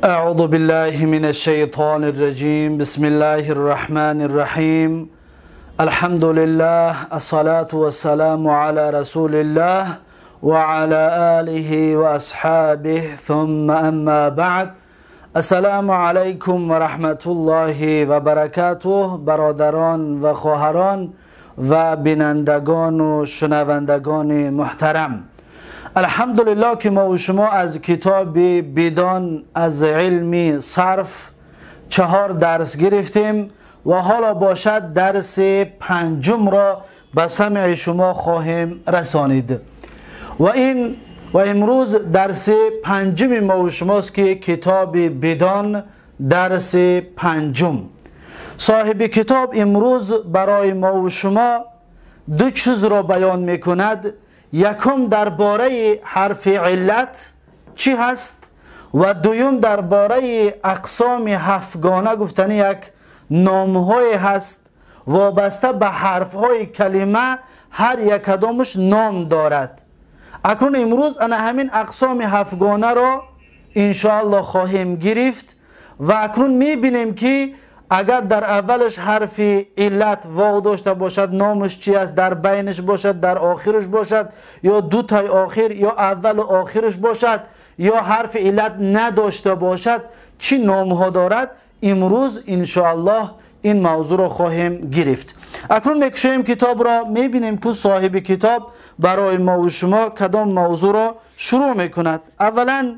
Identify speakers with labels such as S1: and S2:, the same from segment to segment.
S1: أعوذ بالله من الشيطان الرجيم. بسم الله الرحمن الرحيم. الحمد لله، الصلاة والسلام على رسول الله وعلى آله وأصحابه، ثم أما بعد. السلام علیکم و رحمت الله و برکاته. برادران و خواهران و بینندگان و شنوندگان محترم، الحمدلله که ما و شما از کتاب بدان از علم صرف 4 درس گرفتیم و حالا باشد درس پنجم را به سمع شما خواهیم رسانید. و امروز درس پنجم ما و شماست که کتاب بدان درس پنجم. صاحب کتاب امروز برای ما و شما دو چیز را بیان میکند. یکم درباره حرف علت چی هست و دویم درباره اقسام هفتگانه، گفتنی یک نامهای هست وابسته به حرفهای کلمه، هر یک کدامش نام دارد. اکنون امروز انا همین اقسام هفتگانه را انشاءالله خواهیم گرفت و اکنون میبینیم که اگر در اولش حرف علت واو داشته باشد نامش چی است، در بینش باشد، در آخرش باشد، یا دو تای آخر یا اول و آخرش باشد، یا حرف علت نداشته باشد چی نامها دارد. امروز انشاءالله این موضوع را خواهیم گرفت. اکنون میکشیم کتاب را، میبینیم که صاحب کتاب برای ما و شما کدام موضوع را شروع میکند. اولا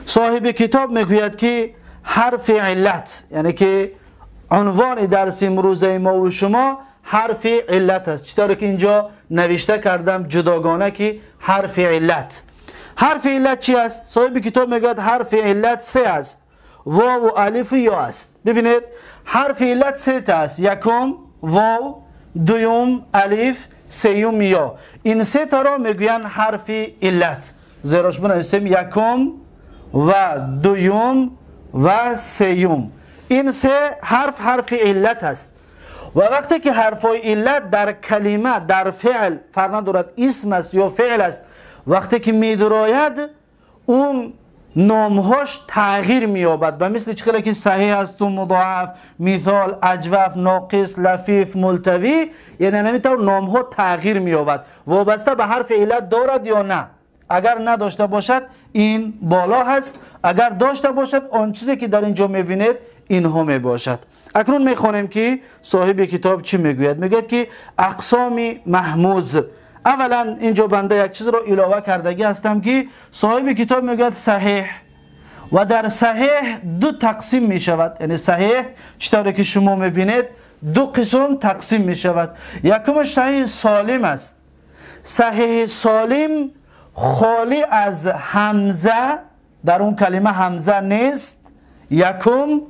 S1: صاحب کتاب میگوید که حرف علت، یعنی که عنوان درس امروز ما و شما حرف علت است. چطور که اینجا نوشته کردم جداگانه که حرف علت. حرف علت چی است؟ صاحب کتاب میگوید حرف علت 3 است: واو و الف و یا است. ببینید حرف علت 3 تا است: یکم واو، دوم الف، سیوم یا. این 3 تا را میگویند حرف علت. زیراش بنویسیم یکم و دوم و سیوم. این 3 حرف حرف علت است. و وقتی که حرفای علت در کلمه، در فعل، فرق ندارد اسم است یا فعل است، وقتی که میدراید اون نامهاش تغییر مییابد. و مثل چه که صحیح است و مضاعف، مثال، اجوف، ناقص، لفیف، ملتوی، یعنی همینطور نامها تغییر مییابد وابسته به حرف علت دارد یا نه. اگر نداشته باشد این بالا هست، اگر داشته باشد آن چیزی که در اینجا میبینید اینها میباشد. اکنون میخوانیم که صاحب کتاب چی میگوید. میگوید که اقسام محموز. اولا اینجا بنده یک چیز را علاوه کردگی هستم که صاحب کتاب میگوید صحیح، و در صحیح 2 تقسیم میشود. یعنی صحیح چطوری که شما میبینید 2 قسم تقسیم میشود. یکمش صحیح سالم است. صحیح سالم خالی از همزه، در اون کلمه همزه نیست، یکم.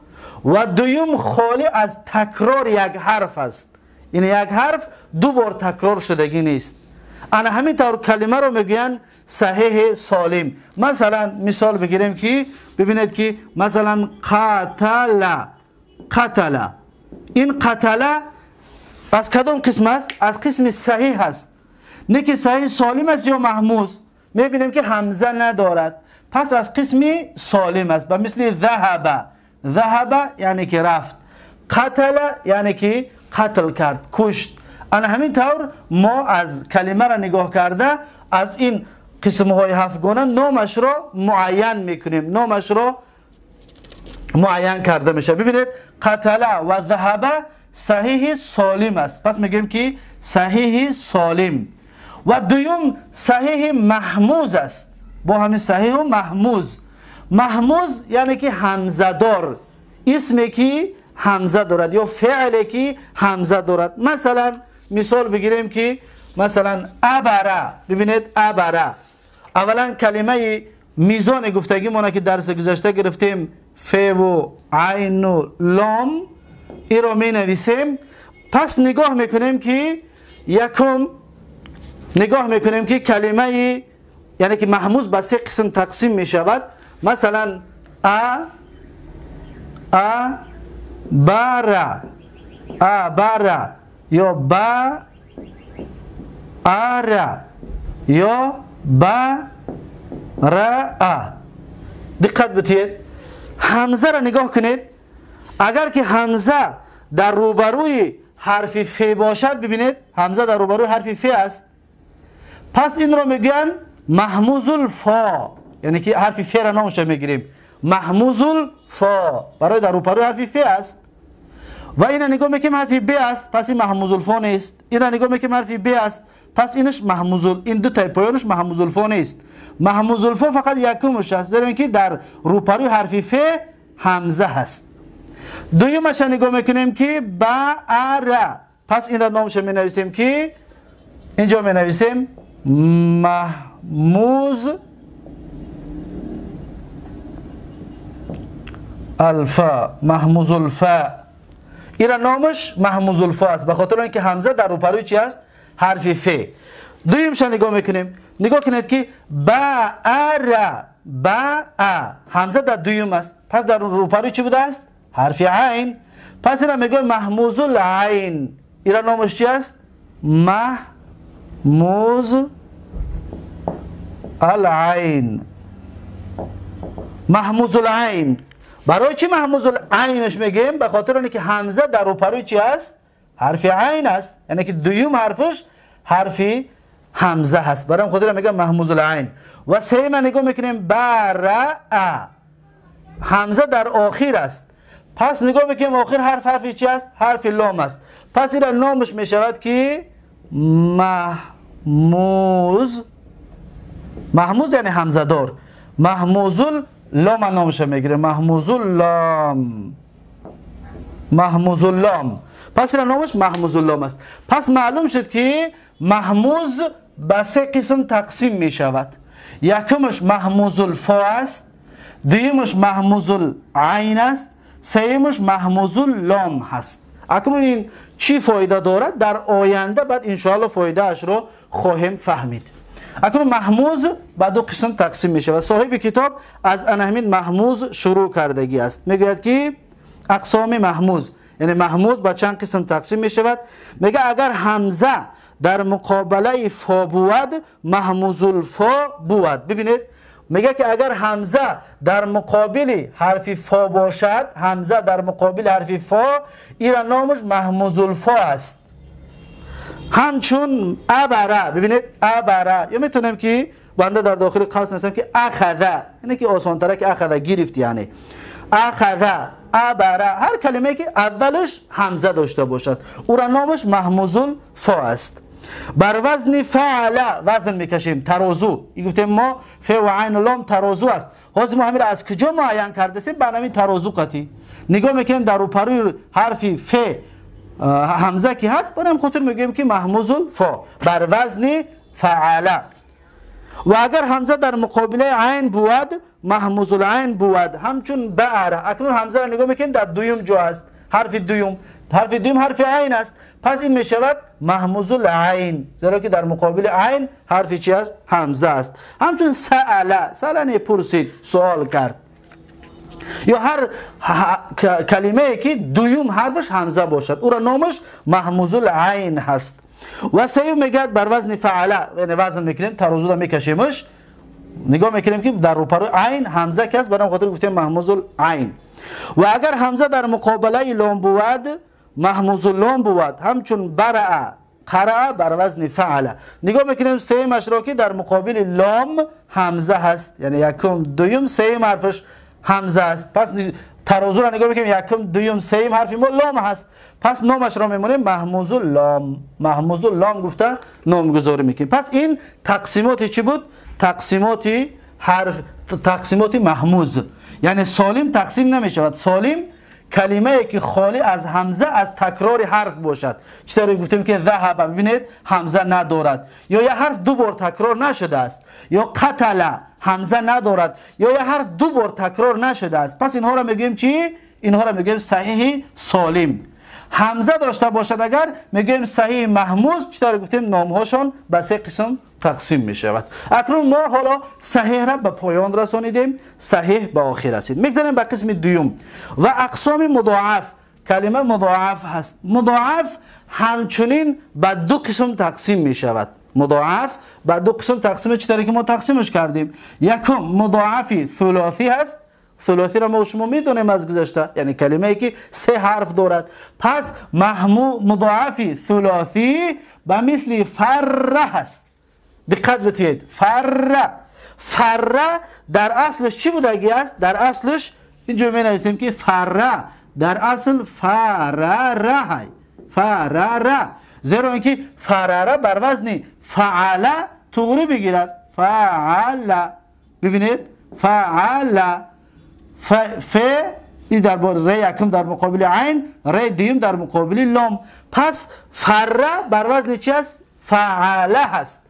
S1: و دوم خالی از تکرار یک حرف است، یعنی یک حرف 2 بار تکرار شدگی نیست. انا همین طور کلمه رو میگوین صحیح سالم. مثلا مثال بگیریم که ببینید که مثلا قتل، قتل، این قتل از کدام قسم است؟ از قسم صحیح است. نه که صحیح سالم است یا محموز، میبینیم که همزه ندارد، پس از قسم سالم است. به مثل ذهب، ذهب یعنی که رفت، قتل یعنی که قتل کرد، کشت. انا همین طور ما از کلمه را نگاه کرده از این قسم های هفتگانه نامش را معین میکنیم، نامش را معین کرده میشه. ببینید قتل و ذهب صحیح سالم است، پس میگیم که صحیح سالم. و دوم صحیح محموز است. با همین صحیح و محموز، محموز یعنی که همزه دار، اسمی که همزه دارد یا فعلی که همزه دارد. مثلا مثال بگیریم که مثلا ابره. ببینید ابره، اولا کلمه میزان گفتگی مونه که درس گذشته گرفتیم، ف و عین و لام، این را می نویسیم. پس نگاه میکنیم که یکم نگاه میکنیم که کلمه یعنی که محموز به 3 قسم تقسیم می شود. مثلا ا، ا بر، ا بر، یا ب ار، یا ب ر ا. Диққат битед, ҳамза ра нигоҳ кунед. Агар ки ҳамза дар рӯбарӯи ҳарфи ф бошад, бибинед, ҳамза дар рӯбарӯи ҳарфи ф аст, пас инро мегӯянд маҳмузул фо, яъне ки ҳарфи ф ра номашро мегирем, маҳмузул фо, барои дар рӯбарӯи ҳарфи ф аст. Ва ина нигоҳ мекунем, ҳарфи б аст, пас ин маҳмузул фо нест. Ина нигоҳ мекунем, ҳарфи б аст, пас инаш маҳмузул, ин ду таи поёнаш маҳмузул фо нест. Маҳмузул фо фақат якумаш аст, зеро инки дар рӯпарӯи ҳарфи ф ҳамза ҳаст. Дуюмаша нигоҳ мекунем ки ба а ра, пас инро номашро менависем ки инҷо менависем маҳмуз алфа, маҳмузулфа. Ира номаш маҳмузулфа аст, ба хотири он ки ҳамза дар рӯпарӯи чи аст? Ҳарфи ф. Дуюмша нигоҳ мекунем, нигоҳ кунед ки ба а ра, ба а, ҳамза дар дуюм аст, пас дар рӯпарӯи чӣ будааст? Ҳарфи айн. Пас ира мегӯем маҳмузул айн. Ира номаш чи аст? Маҳмуз алайн, маҳмузул айн. Барои чӣ маҳмузул айнаш мегӯем? Ба хотири оне ки ҳамза дар рӯпарӯи чи аст? Ҳарфи айн аст, яъне ки дуюм ҳарфаш ҳарфи ҳамза ҳаст, барои ҳам хотира мегӯям маҳмузул айн. Ва сеюма нигоҳ мекунем, ба ра а, ҳамза дар охир аст, пас нигоҳ мекунем охир ҳарф ҳарфи чи аст? Ҳарфи лом аст. Пас ира номаш мешавад ки маҳмуз, маҳмуз яъне ҳамзадор, маҳмузул лом номаша мегирем, маҳмузул лом, маҳмузул лом. Пас ира номаш маҳмузул лом аст. Пас маълум шуд ки маҳмуз ба се қисм тақсим мешавад. Якумаш маҳмузул фо аст, дуюмаш маҳмузул айн аст, сеюмаш маҳмузул лом ҳаст. Акнун ин чӣ фоида дорад? Дар оянда баъд иншоалло фоидаашро хоҳем фаҳмид. Акнун маҳмуз ба ду қисм тақсим мешавад. Соҳиби китоб аз ана ҳамин маҳмуз шурӯъ кардагӣ аст. Мегӯяд ки ақсоми маҳмуз, яъне маҳмуз ба чанд қисм тақсим мешавад. Мегӯяд агар ҳамза дар муқобалаи фо бувад, маҳмузул фо бувад. Бибинед, мегӯяд ки агар ҳамза дар муқобили ҳарфи фо бошад, ҳамза дар муқобили ҳарфи фо, ира номаш маҳмузул фо аст. Ҳамчун абара, бибинед, абара, ё метавонем ки банда дар дохили қавс нависам ки ахаза, ине ки осонтара ки ахаза гирифт, яъне ахаза, абара, ҳар калимае ки аввалаш ҳамза дошта бошад, ура номаш маҳмузул фо аст. Бар вазни фаъла вазн мекашем, тарозу. И гуфтем мо ф ва айн лом тарозу аст. Ҳозир мо ҳаминро аз куҷо муайян кардасем? Ба ҳамин тарозу қатӣ нигоҳ мекунем, дар рӯпарӯи ҳарфи ф ҳамза ки ҳаст, барои ҳам хотир мегӯем ки маҳмузул фо бар вазни фаъала. Ва агар ҳамза дар муқобилаи айн бувад, маҳмузул айн бувад, ҳамчун баъра. Акнун ҳамзаро нигоҳ мекунем, дар дуюм ҷо аст, ҳарфи дуюм, ҳарфи дуюм ҳарфи айн аст, пас ин мешавад маҳмузул айн, зеро ки дар муқобили айн ҳарфи чи аст? Ҳамза аст. Ҳамчун саала, саала не пурсид, суол кард, ё ҳар калимае ки дуюм ҳарфаш ҳамза бошад, ура номаш маҳмузул айн ҳаст. Ва сеюм мегӯяд бар вазни фаъала, яъне вазн мекунем, тарозуда мекашемаш, нигоҳ мекунем ки дар рӯпарӯи айн ҳамза ки аст, барои хотир гуфтем маҳмузул айн. Ва агар ҳамза дар муқобалаи лом бувад, маҳмузул лом бувад, ҳамчун бараа, қараа бар вазни фаъала. Нигоҳ мекунем сеюмашро ки дар муқобили лом ҳамза ҳаст, яъне якум, дуюм, сеюм ҳарфаш ҳамза аст. Пас тарозуро нигоҳ мекунем, якум, дуюм, сеюм ҳарфи мо лом ҳаст, пас номашро мемонем маҳмузул лом, маҳмузул лом гуфта номгузорӣ мекунем. Пас ин тақсимоти чӣ буд? Тақсимоти ҳарф, тақсимоти маҳмуз, яъне солим тақсим намешавад. Солим калимае ки холӣ аз ҳамза, аз такрори ҳарф бошад. Чӣ тавре гуфтем ки заҳаба, бибинед, ҳамза надорад, ё як ҳарф ду бор такрор нашудааст, ё қатала ҳамза надорад, ё як ҳарф ду бор такрор нашудааст. Пас инҳоро мегӯем чӣ? Инҳоро мегӯем саҳиҳи солим. Ҳамза дошта бошад агар, мегӯем саҳиҳи маҳмуз. Чӣ тавре гуфтем номҳошон ба се қисм тақсим мешавад. Акнун мо ҳоло саҳиҳра ба поён расонидем, саҳиҳ ба охир расид. Мегзарем ба қисми дуюм ва ақсоми мудоаф. Калима мудоаф ҳаст. Мудоаф ҳамчунин ба ду қисм тақсим мешавад. مضاعف به دو قسم تقسیم چطوری که ما تقسیمش کردیم. یکم مضاعفی ثلاثی هست. ثلاثی را ما شما میدونیم از گذشته، یعنی کلمه ای که سه حرف دارد. پس مضاعفی ثلاثی به مثل فره هست. دقت بتید، فره. فره در اصلش چی بودگی است؟ در اصلش اینجا می نویسیم که فره در اصل فرره های، فرره، زیرا اینکه فرره بر وزن فعله تغری بگیرد. فعله، ببینید فعله، ف این در ر یکم در مقابل عین، ر دوم در مقابل لام. پس فره بر وزن چی است؟ فعله هست.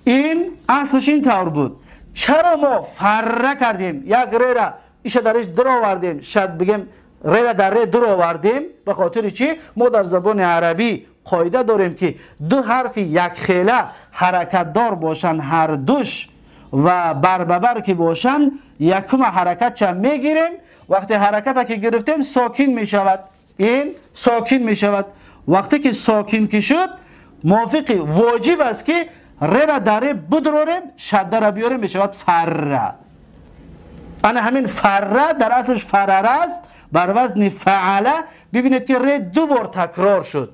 S1: این اصلش این طور بود. چرا ما فره کردیم؟ یک ر را ایش درش در آوردیم، شاید بگیم ر را در ر در آوردیم. به خاطر چی؟ ما در زبان عربی قاعده داریم که دو حرف یک خیله حرکت دار باشن هر دوش و بر به بر که باشن، یکم حرکت چه میگیریم. وقتی حرکت که گرفتیم ساکن میشود، این ساکن میشود. وقتی که ساکن که شد، موافق واجب است که ر را در ر بدراریم، شده را بیاریم، میشود فره. انا همین فره در اصلش فرره است بر وزن فعله. ببینید که ر دو بار تکرار شد.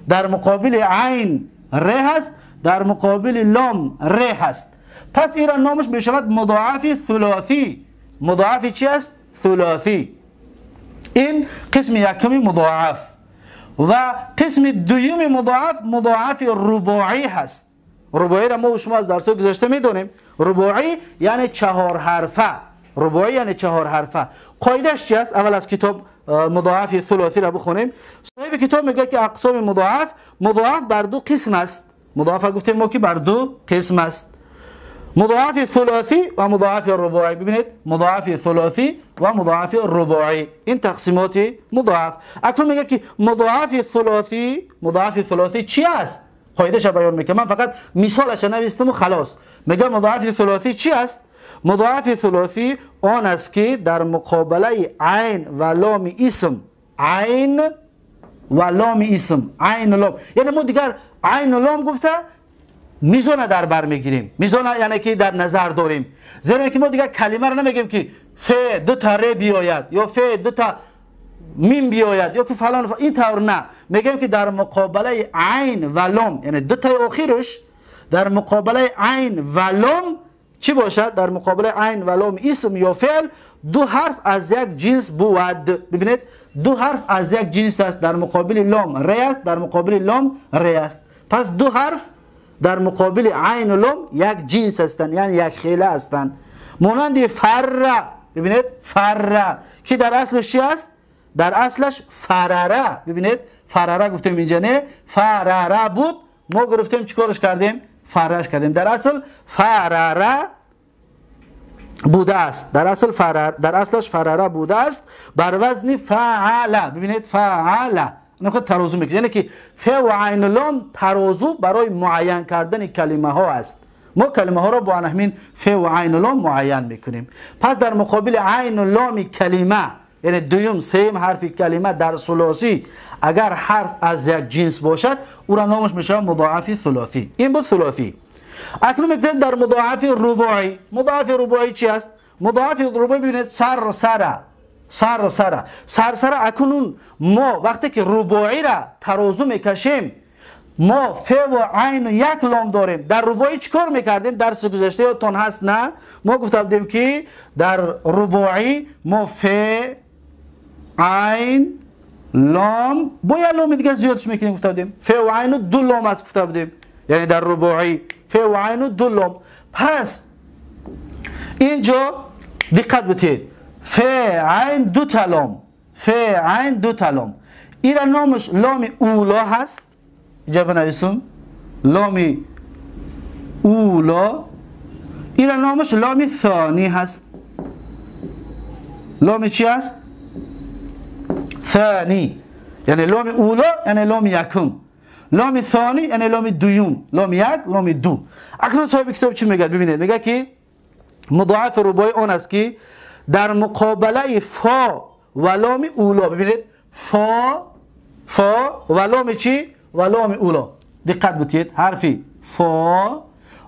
S1: در مقابل عین ر هست، در مقابل لام ر هست. پس ایران نامش میشود مضاعف ثلاثی. مضاعف چی است؟ ثلاثی. این قسم یکمی مضاعف. و قسم دوم مضاعف، مضاعف رباعی هست. رباعی را ما و شما از درس گذشته میدونیم. رباعی یعنی چهار حرفه. رباعی یعنی چهار حرفه. قاعدهش چی است؟ اول از کتاب مضاعف ثلاثی را بخونیم. صاحب کتاب میگه که اقسام مضاعف، مضاعف بر دو قسم است. مضاعف گفتیم ما که بر دو قسم است: مضاعف ثلاثی و مضاعف رباعی. ببینید مضاعف ثلاثی و مضاعف رباعی، این تقسیمات مضاعف. اکنون میگه که مضاعف ثلاثی، مضاعف ثلاثی چی است؟ قاعده‌اش بیان میکنه. من فقط مثالش نوشتم و خلاص. میگه مضاعف ثلاثی چی است؟ مضاعف ثلاثی آن است که در مقابله عین و لام اسم، عین و لام اسم، عین و لام، یعنی ما دیگر عین و لام گفته میزان در بر میگیریم. میزان یعنی که در نظر داریم، زیرا که ما دیگر کلمه را نمیگیم که ف دو تا ر بیاید یا ف دو تا میم بیاید یا که فلان، این طور نه. میگیم که در مقابله عین و لام، یعنی دو تا آخرش در مقابله عین و لام چی باشد؟ در مقابله عین و لام اسم یا فعل دو حرف از یک جنس بود. ببینید دو حرف از یک جنس است. در مقابل لام ر است، در مقابل لام ر است. پس دو حرف در مقابل عین و لام یک جنس هستند، یعنی یک خیله هستند. مانند فره، ببینید فره که در اصلش چی است؟ در اصلش فرره. ببینید فرره گفتیم اینجا، نه فرره بود، ما گرفتیم چیکارش کردیم؟ فرش کردیم. در اصل فرره بوده است، در اصل فرر، در اصلش فرره بوده است بر وزن فعله. ببینید فعله خود ترازو میکنه، یعنی که ف و عین لام ترازو برای معین کردن کلمه ها است. ما کلمه ها را با همین ف و عین لام معین میکنیم. پس در مقابل عین و لام کلمه، یعنی دوم سیم حرف کلمه در ثلاثی، اگر حرف از یک جنس باشد او را نامش میشه مضاعف ثلاثی. این بود ثلاثی. اکنون میگه در مضاعف رباعی. مضاعف رباعی چی است؟ مضاعف رباعی ببینید سر سر سر سر سر سر. اکنون ما وقتی که رباعی را ترازو میکشیم، ما ف و عین و یک لام داریم. در رباعی چیکار میکردیم؟ درس گذشته یادتان هست نه؟ ما گفته بودیم که در رباعی ما ف عین لام با یک لام دیگه زیادش میکنیم. گفته بودیم ف و عین و دو لام است گفته بودیم، یعنی در رباعی ف و عین و دو لام. پس اینجا دقت بدید، ف عین دو تا لام، ف عین دو تا لام. این نامش لام اولا هست. اینجا بنویسم لام اولا. این نامش لام ثانی هست. لام چی هست؟ ثانی، یعنی لام اولا یعنی لام یکم، لام ثانی یعنی لام دوم، لام یک، لام دو. اکنون صاحب کتاب چی میگه؟ ببینید میگه که مضاعف رباعی آن است که در مقابله فا و لام اولا، ببینید فا، فا و لام چی؟ و لام اولا. دقت بتید، حرفی فا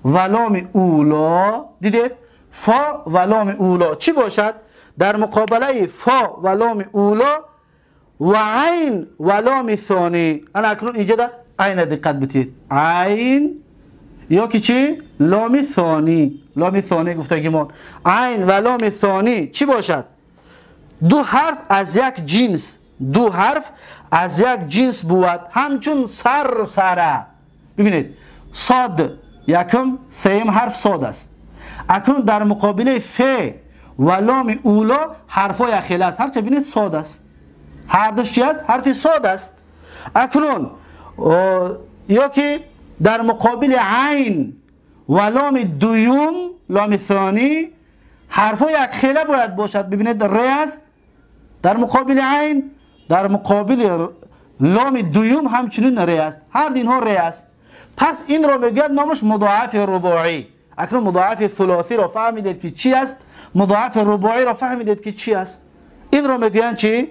S1: و لام اولا، دیدید؟ فا و لام اولا چی باشد؟ در مقابله فا و لام اولا و عین و لام ثانی. انا اکنون اینجا در عین دقت بدید، عین یا که چی؟ لام ثانی. لام ثانی گفتگیمان عین و لام ثانی چی باشد؟ دو حرف از یک جنس، دو حرف از یک جنس بود، همچون سر سره. ببینید صاد یکم، سیم حرف صاد است. اکنون در مقابل ف و لام اولا حرفای اخیل است، هرچه ببینید صاد است، هر دوش چی است؟ حرف صاد است. اکنون یا که در مقابل عین و لام دوم، لام ثانی، حرفای اخیله باید باشد. ببینید ر است در مقابل عین، در مقابل لام دوم همچنین ر است، هر اینها ر است. پس این را میگوید نامش مضاعف رباعی. اکنون مضاعف ثلاثی را فهمیدید که چی است، مضاعف رباعی را فهمیدید که چی است. این را میگویند چی؟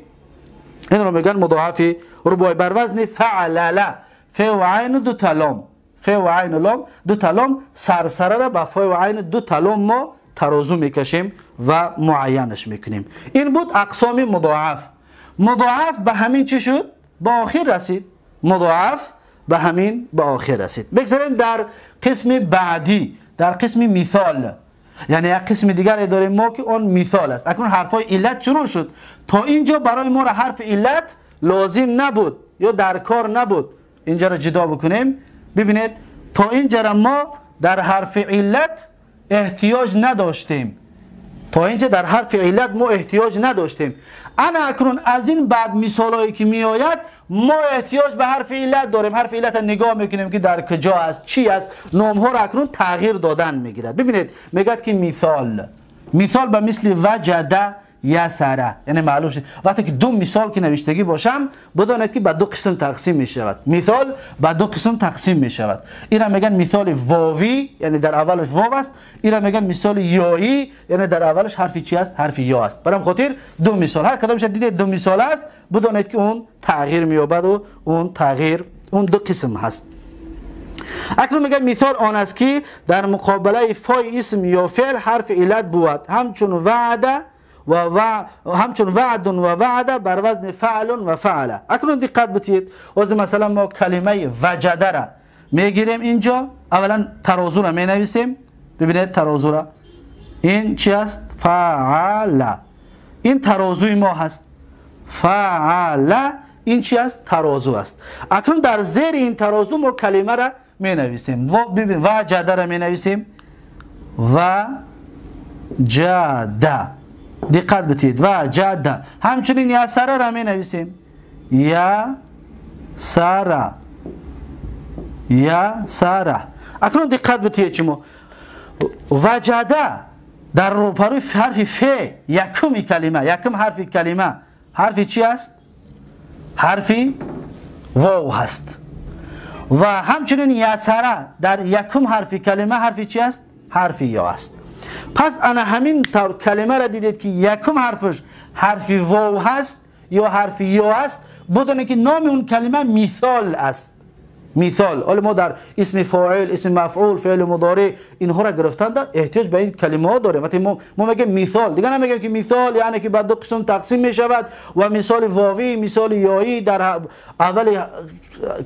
S1: این را میگن مضاعف رباعی بر وزن فعلل، ف و عین دو تا لام، ف و عین لام دو تا لام، سرسره را با ف و عین دو تا لام ما ترازو میکشیم و معینش میکنیم. این بود اقسام مضاعف. مضاعف به همین چی شد؟ به آخر رسید. مضاعف به همین به آخر رسید. بگذاریم در قسم بعدی، در قسم مثال، یعنی یک قسم دیگر داریم ما که آن مثال است. اکنون حرفای علت شروع شد. تا اینجا برای ما را حرف علت لازم نبود یا در کار نبود. اینجا را جدا بکنیم. ببینید تا اینجا را ما در حرف علت احتیاج نداشتیم. تا اینجا در حرف علت ما احتیاج نداشتیم. انا اکنون از این بعد مثالایی که می آید ما احتیاج به حرف علت داریم. حرف علت نگاه میکنیم که در کجا است، چی است. نام ها را اکنون تغییر دادن میگیرد. ببینید میگه که مثال، مثال به مثل وجد یسره، یعنی معلوم شد وقتی که دو مثال که نوشتگی باشم بدانید که به دو قسم تقسیم می شود. مثال به دو قسم تقسیم می شود. اینا میگن مثال واوی، یعنی در اولش واو است. اینا میگن مثال یایی، یعنی در اولش حرف چی است؟ حرف یا است. برام خاطر دو مثال، هر کدامش دیدید دو مثال است، بدانید که اون تغییر می‌یابد و اون تغییر اون دو قسم هست. اکنون میگه مثال آن است که در مقابله فای اسم یا فعل حرف علت بود، همچون وعده و همچون وعد و وعده بر وزن فعل و فعله. اکنون دقت بتید، وقتی مثلا ما کلمه وجده را میگیریم اینجا، اولا ترازو را می نویسیم. ببینید ترازو را، این چی است؟ فعله. این ترازوی ما هست، فعله. این چی است؟ ترازو است. اکنون در زیر این ترازو ما کلمه را می نویسیم. ببین وجده را می نویسیم، وجده. دقت بتید، وجده. همچنین یسره را می نویسیم، یسره، یسره. اکنون دقت بتید شما، وجده در روبروی حرف ف یکم کلمه، یکم حرف کلمه حرف چی است؟ حرف واو هست. و همچنین یسره در یکم حرف کلمه حرف چی است؟ حرف یا است. پس انا همین طور کلمه را دیدید که یکم حرفش حرف واو هست یا حرف یا است، بدونید که نام اون کلمه مثال است. مثال. حالا ما در اسم فاعل، اسم مفعول، فعل مضارع اینها را گرفتن احتیاج به این کلمه ها داریم. وقتی ما میگیم مثال، دیگه نمیگیم که مثال یعنی که بعد دو قسم تقسیم میشود و مثال واوی، مثال یایی، در اول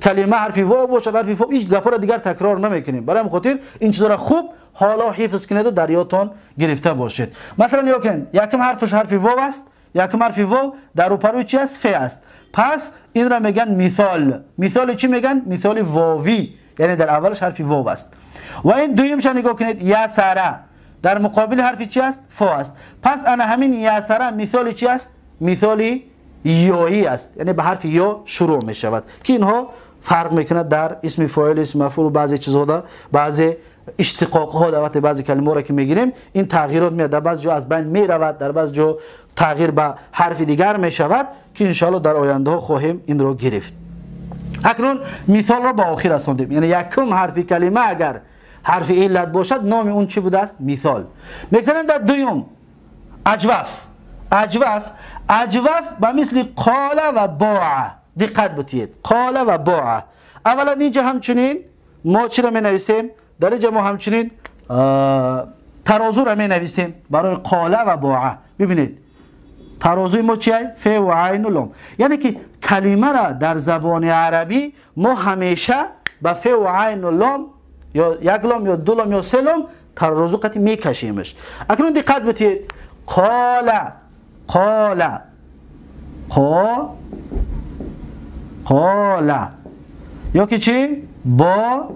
S1: کلمه حرف واو باشد، حرف واو، هیچ گپ را دیگر تکرار نمیکنیم. برای خاطر این چیزا را خوب حالا حفظ کنید و در یادتان گرفته باشید. مثلا نگاه کنید، یکم حرفش حرف واو است، یکم حرف واو در روپروی چی است؟ ف است. پس این را میگن مثال. مثال چی میگن؟ مثال واوی، یعنی در اولش حرف واو است. و این دویمش نگاه کنید، یسره در مقابل حرف چی است؟ فا است. پس انا همین یسره مثال چی است؟ مثال یایی است، یعنی به حرف یا شروع می شود که اینها فرق میکند در اسم فاعل، اسم مفعول و بعضی چیزها، بعضی اشتقاق ها. در وقت بعضی کلمه را که میگیریم این تغییرات میاد، در بعض جا از بین میرود، در بعض جا تغییر به حرف دیگر میشود که انشاءالله در آینده ها خواهیم این را گرفت. اکنون مثال را به آخر رساندیم، یعنی یکم حرف کلمه اگر حرف علت باشد نام اون چی بوده است؟ مثال. میگذاریم در دوم اجوف. اجوف، اجوف به مثل قال و باع. دقت بتید، قال و باع. اولا اینجا همچنین ما چی را می نویسیم؟ در اینجا ما همچنین ترازو را می نویسیم برای قاله و باعه. ببینید ترازوی ما چیه؟ ف و عین و لام. یعنی که کلمه را در زبان عربی ما همیشه به ف و عین و لام یا یک لام یا دو لام یا سه لام ترازو قطعی میکشیمش. اکنون دقت بدید، قاله قاله قا قاله یا که چی؟ با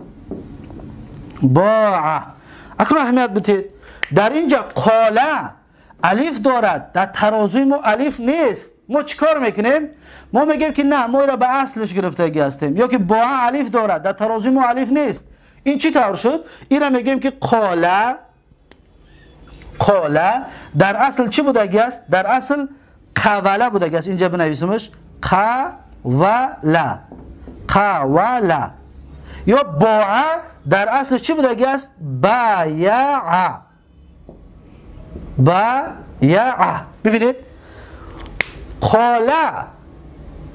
S1: باعه. اکنون اهمیت بدید، در اینجا قاله الف دارد، در ترازوی ما الف نیست. ما چیکار میکنیم؟ ما میگیم که نه، ما را به اصلش گرفتگی هستیم. یا که با الف دارد، در ترازوی ما الف نیست. این چی طور شد؟ این را میگیم که قاله قاله در اصل چی بودگی است؟ در اصل قوله بودگی است. اینجا بنویسمش قوله قوله. یا باعه در اصل چی بودگی است؟ بیعه بیعه. ببینید قاله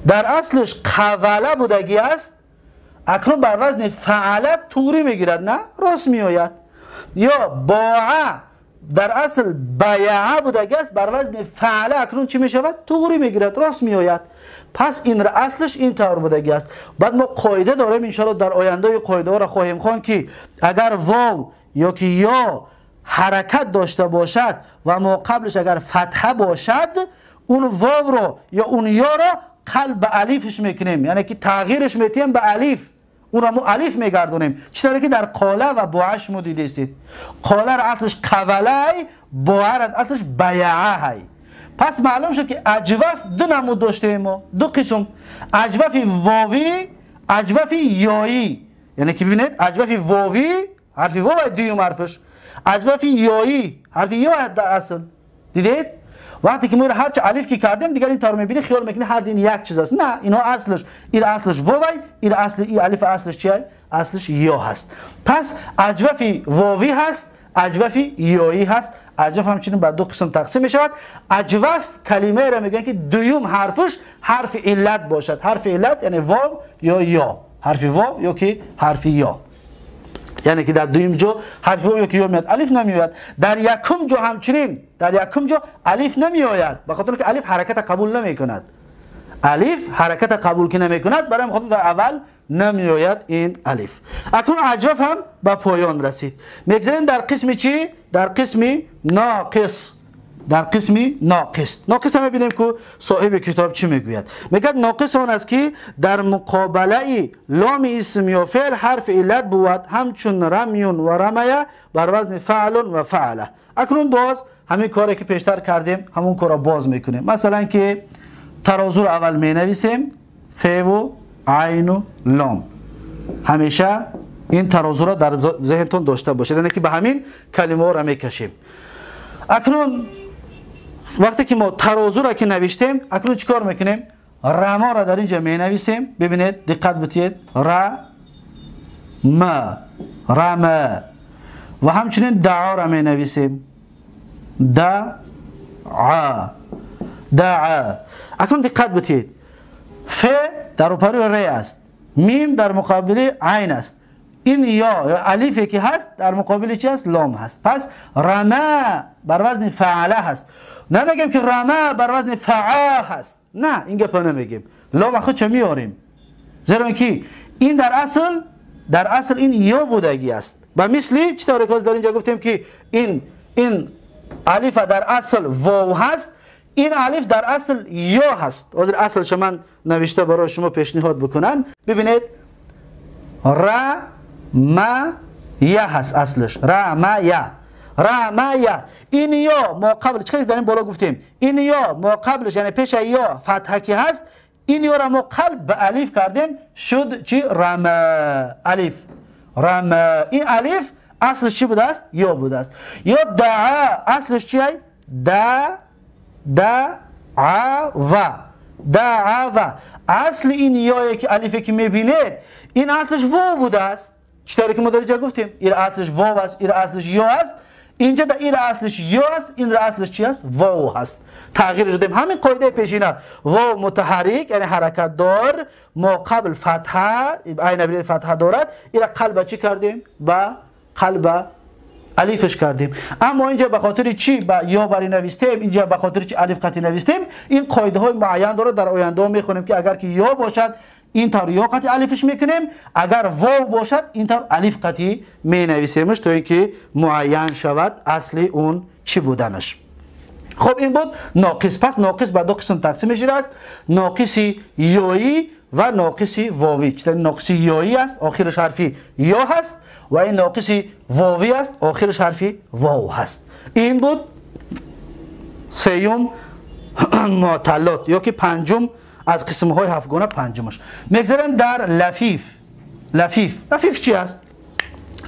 S1: در اصلش قوله بودگی است، اکنون بر وزن فعله توری میگیرد، نه راست میآید. یا باعه در اصل بیعه بودگی است، بر وزن فعله اکنون چی میشود؟ توری میگیرد، راست میآید. پس این را اصلش این طور بودگی است. بعد ما قاعده داریم، انشاءالله در آینده قاعده ها را خواهیم خواند که اگر واو یا که یا حرکت داشته باشد و ما قبلش اگر فتحه باشد، اون واو رو یا اون یا را قلب به الیفش میکنیم، یعنی که تغییرش میتیم به الیف، اون را ما الیف میگردونیم. چطوری که در قاله و باعش ما دیده استید، قاله را اصلش قوله، باعه را اصلش بیعه های. پس معلوم شد که اجوف دو نمود داشتیم ما، دو قسم: اجوف واوی، اجوف یایی. یعنی که ببینید اجوف واوی حرف واو دیوم حرفش، اجوف یایی حرف یا در اصل. دیدید وقتی که ما هر چه الف که کردیم دیگر این طور میبینی خیال میکنی هر دین یک چیز است. نه، اینا اصلش این اصلش واوی، این اصل این الف اصلش چیه؟ اصلش یا هست. پس اجوف واوی هست، اجوف یایی هست. اجوف همچنین به دو قسم تقسیم می شود. اجوف کلمه را میگن که دوم حرفش حرف علت باشد. حرف علت یعنی واو یا یا، حرف واو یا که حرف یا، یعنی که در دوم جا حرف واو یا که یا میاد، الف نمیاد. در یکم جا همچنین در یکم جا الف نمیآید، به خاطر که الف حرکت قبول نمیکند. الف حرکت قبول که نمیکند، برای خاطر در اول نمیآید این الف. اکنون اجوف هم به پایان رسید. میگذاریم در قسم چی؟ در قسم ناقص. در قسم ناقص، ناقص هم میبینیم که صاحب کتاب چی میگوید. میگه ناقص آن است که در مقابله لام اسم یا فعل حرف علت بود، همچون رمیون و رمیه بر وزن فعل و فعله. اکنون باز همین کاری که پیشتر کردیم همون کار را باز میکنیم. مثلا که ترازو رو اول می نویسیم، ف و عین و لام. همیشه این ترازو را در ذهنتون داشته باشید، یعنی که به همین کلمه را میکشیم. اکنون وقتی که ما ترازو را که نوشتیم، اکنون چیکار میکنیم؟ رما را در اینجا می نویسیم. ببینید دقت بدید، ر ما رما، و همچنین دعا را می نویسیم، دعا دعا. اکنون دقت بدید، ف در روبروی ر است، میم در مقابل عین است، این یا الفی که هست در مقابل چی است؟ لام هست. پس رما بر وزن فعله هست. نمیگیم که رما بر وزن فعا هست، نه این گپ نمیگیم، لام خود چه میاریم، زیرا که این در اصل این یا بودگی است. و مثلی چطور که در اینجا گفتیم که این الف در اصل واو هست، این الف در اصل یا هست. از اصل من نوشته برای شما پیشنهاد بکنم. ببینید ر ما یا هست اصلش، ر ما یا، ر ما یا. این یا ما قبل چه در این بالا گفتیم، این یا ما قبلش یعنی پیش یا فتحه که هست، این یا را ما قلب به الف کردیم شد چی؟ رم الف رم. این الف اصلش چی بوده است؟ یا بوده است. یا دعا اصلش چیه؟ دا دعا و دعا و. اصل این یا که الفی که میبینید این اصلش واو بوده است. چطوری که ما در اینجا گفتیم این اصلش واو است، این اصلش یا است. اینجا در این اصلش یا است، این را اصلش چی است؟ واو هست. تغییر دادیم همین قاعده پیشینه، واو متحرک یعنی حرکت دار، ما قبل فتحه، عین بین فتحه دارد، این را قلب چی کردیم؟ با قلب الفش کردیم. اما اینجا به خاطر چی با یا بری نوشتیم، اینجا به خاطر چی الف قطعی نوشتیم؟ این قاعده های معین داره، در آینده میخونیم که اگر که یا باشد این طور یا قطعی الفش میکنیم، اگر واو باشد این طور الف قطعی می نویسیمش تا اینکه معین شود اصلی اون چی بودنش. خب این بود ناقص. پس ناقص به دو قسم تقسیم شده است، ناقص یایی و ناقص واوی. چون ناقص یایی است آخرش حرفی یا هست و این ناقص واوی است آخرش حرفی واو هست. این بود سیوم معتلات یا که پنجم از قسم های هفتگانه پنجمش. میگذاریم در لفیف. لفیف، لفیف چی است؟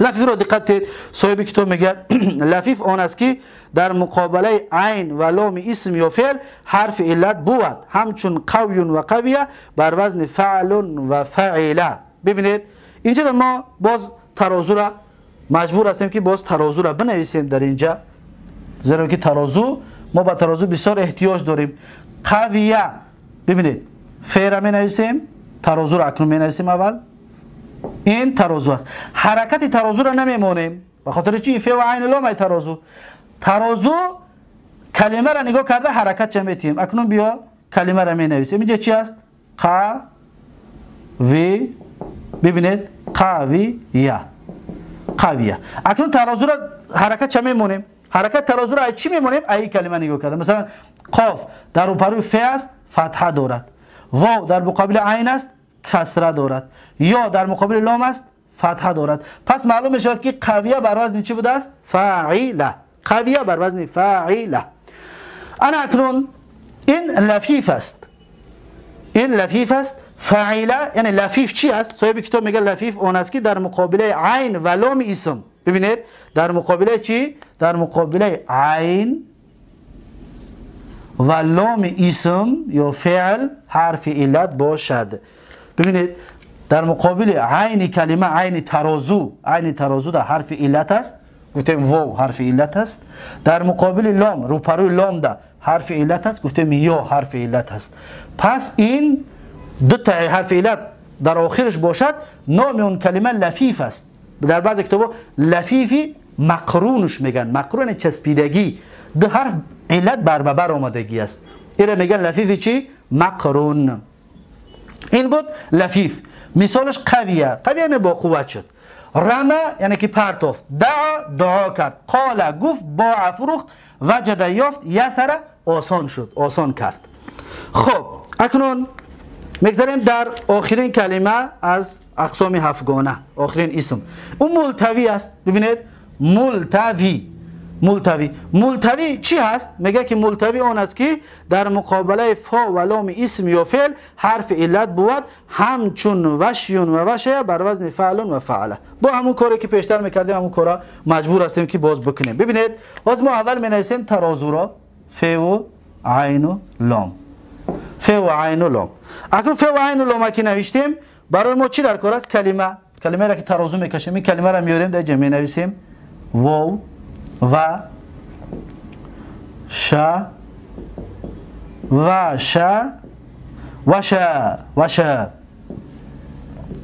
S1: لفیف را دقت صاحب کتاب میگه لفیف آن است که در مقابله عین و لام اسم یا فعل حرف علت بود، همچون قوی و قویه بر وزن فعل و فعله. ببینید اینجا ما باز ترازو را مجبور هستیم که باز ترازو را بنویسیم در اینجا، زیرا که ترازو ما با ترازو بسیار احتیاج داریم. قویه، ببینید فعل را می نویسیم، ترازو را اکنون می نویسیم. اول این ترازو است، حرکت ترازو را نمیمونیم به خاطر چی؟ فعل و عین لام ترازو. ترازو کلمه را نگاه کرده حرکت چه میتیم. اکنون بیا کلمه را می نویسیم. اینجا چی است؟ ق وی، ببینید قویه، قویه. اکنون ترازو را حرکت چه میمونیم؟ حرکت ترازو را چی میمونیم؟ ای کلمه نگاه کرده. مثلا قاف در روبروی ف است، فتحه دارد. واو در مقابل عین است، کسره دارد. یا در مقابل لام است، فتحه دارد. پس معلوم می شود که قویه بر وزن چی بوده است؟ فاعله. قویه بر وزن فاعله. انا اکنون این لفیف است، این لفیف است. فاعله یعنی لفیف چی است؟ صاحب کتاب میگه لفیف آن است که در مقابل عین و لام اسم، ببینید در مقابل چی؟ در مقابل عین و لام اسم یا فعل حرف علت باشد. ببینید در مقابل عین کلمه، عین ترازو، عین ترازو در حرف علت است، گفتیم واو حرف علت است. در مقابل لام، روپروی لام ده حرف علت است، گفتیم یا حرف علت است. پس این دو تا حرف علت در آخرش باشد، نام اون کلمه لفیف است. در بعض کتاب‌ها لفیفی مقرونش میگن، مقرون چسبیدگی، دو حرف علت بر بر آمدگی است، این میگن لفیفی چی؟ مقرون. این بود لفیف. مثالش قویه، قویه یعنی با قوت شد. رمه یعنی که پرتافت، دعا دعا کرد، قال گفت، باع فروخت، وجد یافت، یسره آسان شد، آسان کرد. خب اکنون میگذاریم در آخرین کلمه از اقسام هفتگانه، آخرین اسم، اون ملتوی است. ببینید ملتوی، ملتوی، ملتوی چی هست؟ میگه که ملتوی آن است که در مقابله فا و لام اسم یا فعل حرف علت بود، همچون وشیون و وشیه بر وزن فعل و فعله. با همون کاری که پیشتر میکردیم همون کارا مجبور هستیم که باز بکنیم. ببینید باز ما اول می نویسیم ترازو را، ف و عین و لام، ف و عین و لام. اکنون ف و عین و لام که نوشتیم برای ما چی در کار است؟ کلمه، کلمه را که ترازو میکشیم این کلمه را میاریم در جمع نویسیم واو و ش و ش و ش و ش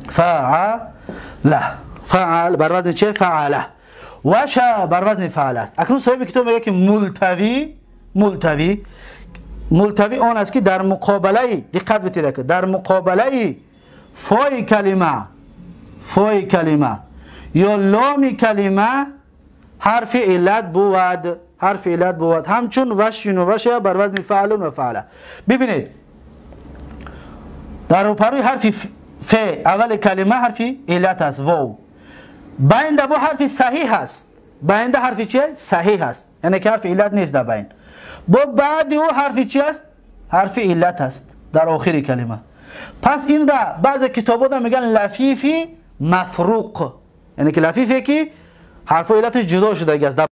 S1: فعل، فعل بر وزن چه؟ فعله. و ش بر وزن فعل است. اکنون صاحب کتاب میگه که ملتوی، ملتوی، ملتوی آن است که در مقابله، دقت بدید که در مقابله فای کلمه، فای کلمه یا لام کلمه حرف علت بود، حرف علت بود، همچون وشین و وشه بر وزن فعل و فعله. ببینید در روپروی حرف ف اول کلمه حرف علت است، واو. بین با حرف صحیح است، بین حرف چیه؟ صحیح است، یعنی که حرف علت نیست در بین. با بعد او حرف چی است؟ حرف علت است در آخر کلمه. پس این را بعض کتاب‌ها میگن لفیفی مفروق، یعنی که لفیفی که حرف علتش جدا شده است.